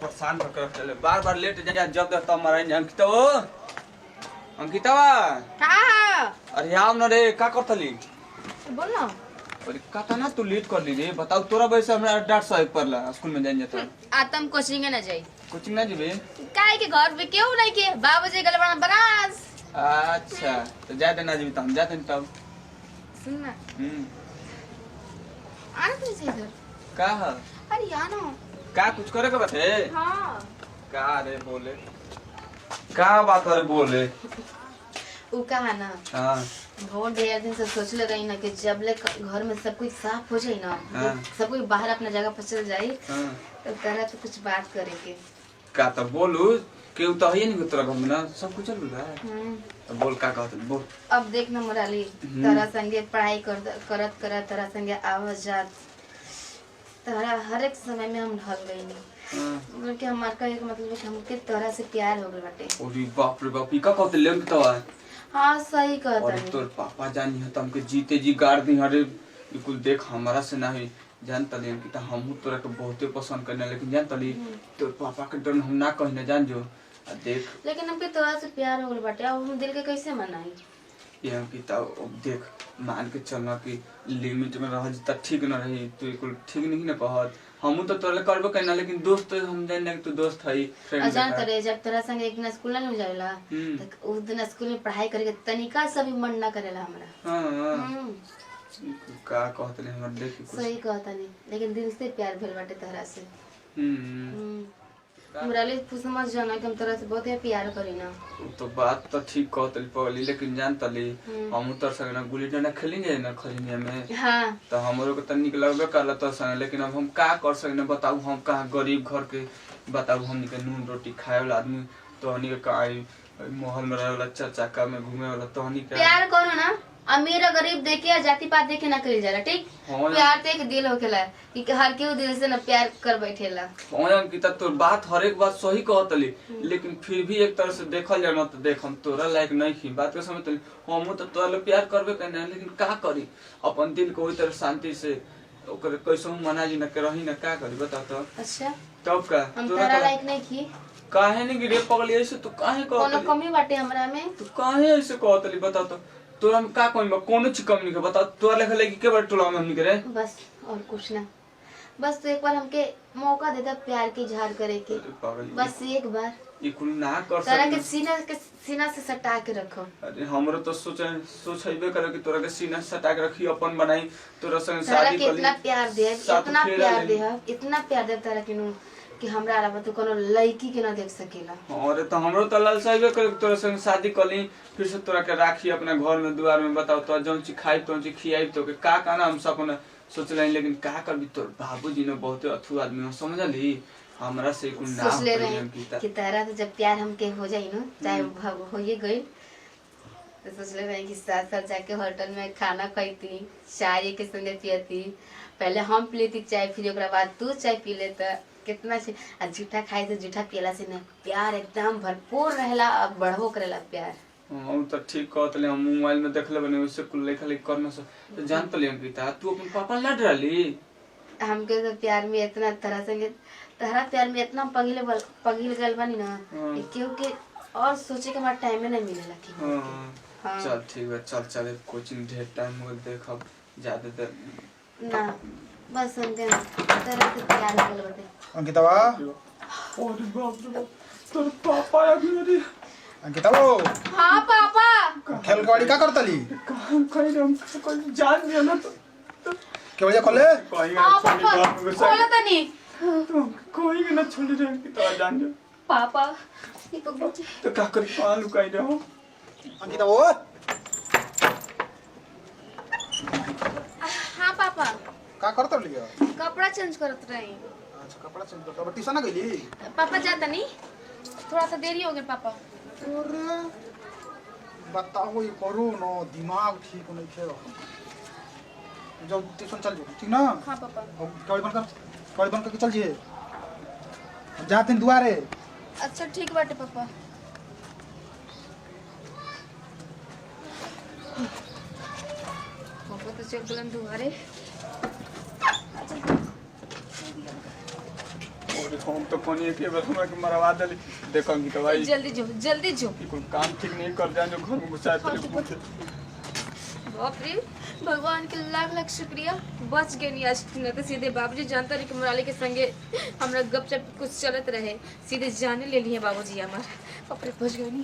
परेशान कर कर चले बार बार लेट जा जब तक तब मराइन अंकिता ओ अंकितावा। का? अरे आव न रे, का करतली? बोल ना। अरे का ता ना तू लेट कर ली रे, बताओ तोरा वजह से हमरा डांट सहे पड़ला स्कूल में जाइन जाता। आतम कोचिंग ना जाई। कोचिंग ना जेबे? काहे के घर पे केहू नहीं के बाबूजी गल बड़ा बनारस। अच्छा तो जा दे ना जेबी त हम जाते तब। सुन ना। हम्म। आना तुझे से इधर। का ह? अरे आना। का कुछ करे के बात है? हाँ। का रे बोले, का बात रे बोले? उ कहा ना। हाँ। बहुत ढेर दिन से सोचले रही ना कि जब ले घर में सब कुछ साफ हो जाए ना। हाँ। सब कोई बाहर अपना जगह पर चल जाए। हाँ। तो तारा तो कुछ बात करे के। का त बोलू केहू त है नहीं तोरा घर में ना सब कुछ चल बा। हम्म। तो बोल का कहत बोल। अब देख ना मुराली, तारा संगे पढ़ाई कर करत करत तारा संगे आवत जात तारा हर एक समय में हम ढल गई। हाँ। मतलब कि हमार का एक मतलब है कि हमके तोरा से प्यार हो गइल बाटे। अरे बाप रे बाप, ई का कहत ले तो? हाँ सही कहत। अरे तोर पापा जानी है त हमके जीते जी गाड़ दी। अरे बिल्कुल देख हमरा से नहीं जान तली कि त हमहू तोरा के बहुते पसंद करने, लेकिन जान तली तोर पापा के डर हम ना कहीं ना जान जो आ देख। लेकिन हमके तोरा से प्यार हो गइल बाटे, अब हम दिल के कैसे मनाई? ये हम कि त अब देख मान के चलना कि लिमिट में रह त ठीक न रही, तू बिल्कुल ठीक नहीं ना कहत। हमहू तो तोरा ले करबो कहना, लेकिन दोस्त हम जान ना कि तू दोस्त है फ्रेंड। और जान तरे जब तोरा संग एक दिन स्कूल ना जाएला हम्म। तो उस दिन स्कूल में पढ़ाई करे के तनिका सा भी मन ना करेला हमरा। हाँ हाँ। हम्म। का कहत ले हमर देख कुछ। सही कहता नहीं, लेकिन दिल से प्यार भेल बाटे तोरा से। हम्म। हम्म। मुराली तू समझ जाना कि हम तोरा से बहुत ही प्यार करी ना। उ तो बात तो ठीक कहत पगली, लेकिन जान तली हम उतर सके ना गुल्ली डंडा खेली जाए ना खजनिया में। हाँ। तो हमरो के त निक लगबे करला तो संगे, लेकिन अब हम का कर सके ना बताऊ? हम कहाँ गरीब घर के बताऊ, हमनी के नून रोटी खाए वाला आदमी तो हमनी के का महल में रहे वाला चार चक्का में घूमे वाला तो हमनी के प्यार करो ना, अमीर और गरीब देखे या जाति पात देखे ना करी जाला, ठीक? हाँ। प्यार तो एक दिल होखेला कि हर केहू दिल से ना प्यार कर बैठेला। हाँ अंकिता तोर बात हर एक बात सही कहतली, लेकिन फिर भी एक तरह से देखल जाए ना तो देख हम तोरा लायक नहीं खी बात के समझतली। हमहू तो तोरा ले प्यार करबे करना, लेकिन का करी अपन दिल को ओई तरह शांति से ओकर कैसो मना जी ना के रही ना, का करी बता तो? अच्छा। तब का हम तोरा तोरा का लायक नहीं की? काहे नहीं गिरे पगली ऐसे तू काहे कोनो कहतली? कमी बाटे हमरा में? तू काहे ऐसे कहतली बता तो? तोरा में का कमी बा? कोनो चीज कमी नहीं के बता। तोरा लेखा लेके के बार टोला में हमनी के रे? बस और कुछ ना, बस तू एक बार हमके मौका दे दे प्यार की इजहार करे के। अरे पागल, बस एक बार। ये कुल ना कर तोरा के सकते। सीना के सीना से सटा के रखो। अरे हमरो तो सोचे सोचेबे करे कि तोरा के सीना सटा के रखी अपन बनाई तोरा संग तोरा शादी के कर इतना प्यार दे, साथ इतना फेरा प्यार लेली। दे, इतना प्यार दे तोरा के नु कि हमरा अलावा तू कोनो लड़की के ना देख सकेला। अरे तो हमरो तो लालसाइबे करे कि तोरा संग शादी कर ली, फिर से तोरा के राखी अपना घर में दुआर में। बताओ तो जौन चीज खाई तौन चीज खियाई तो के का का ना हम सपना सोचले, लेकिन का करबी तोर बाबूजी ने बहुते अथु आदमी हो समझली, हमरा से कुल ना सोच ले होई रहे अंकिता। कि तारा से जब प्यार हमके हो जाई ना, चाहे होइए गई, तो सोच ले रहे कि साथ साथ जाके होटल में खाना खैती, चाय के संगे पियती, पहले हम पी लेती चाय, फिर ओकरा बाद तू चाय पी लेता, कितना अच्छे। आ जूठा खाए से जूठा पियला से ना प्यार एकदम भरपूर रहेला और बढ़बो करेला प्यार। हम तो ठीक कहतले, हम मोबाइल में देखले बने उससे कुल लेखा लिख करना से तो जानतली अंकिता तू अपन पापा ना डराली। हमके तो प्यार में इतना तरह से तहरा प्यार में इतना पगिल पगिल गल बानी ना कि केहू के और सोचे के हमारा टाइमे नहीं मिलेला कि। हाँ। हाँ। चल ठीक है, चल चल कोचिंग ढेर टाइम हो गइल, देख अब ज्यादा देर ना बस हमके तरह से प्यार हो गल बाटे। अंकितावा। अरे बाप रे बाप, तोर पापा आ गए रे। अंकिता वो। हाँ पापा। खेल कबाड़ी का करतली? कहाँ कहीं हम कहीं जान दिया ना तो केवड़िया खोले। कहीं हाँ छोड़ी पापा बाप रे। खोलो तनी। तो कोई ना छोड़ी रे अंकिता जान जा। पापा ये पकड़ो। तो का करी कहाँ लुकाई रे हम? अंकिता वो। हाँ पापा। का करतली? कपड़ा चेंज करत रही। अच्छा कपड़ा चेंज करत, अब ट्यूशन ना गइली? पापा जाता नहीं, थोड़ा सा देरी हो गया पापा। अरे बताओ ये करो ना दिमाग ठीक नहीं खे, जब ट्यूशन चल जो ठीक ना? हाँ पापा। अब कबाड़ी बंद कर, कबाड़ी बंद करके चल जिए, हम जाते हैं दुआरे। अच्छा ठीक बाटे पापा। पापा तो चल गलन दुआरे। अरे हम तो कोनी एक बेर हमरा के मरवा देली। देखो अंकिता भाई, जल्दी जो, जल्दी जो। ई कुल काम ठीक नहीं कर जान जो घर में घुसा देली पूछे। बाप रे, भगवान के लाख लाख शुक्रिया, बच गए नहीं आज। न तो सीधे बाबूजी जानता रहे कि मुराली के संगे हमरा गपशप कुछ चलत रहे, सीधे जाने ले लिए बाबूजी हमार। बाप रे, बच गए नहीं।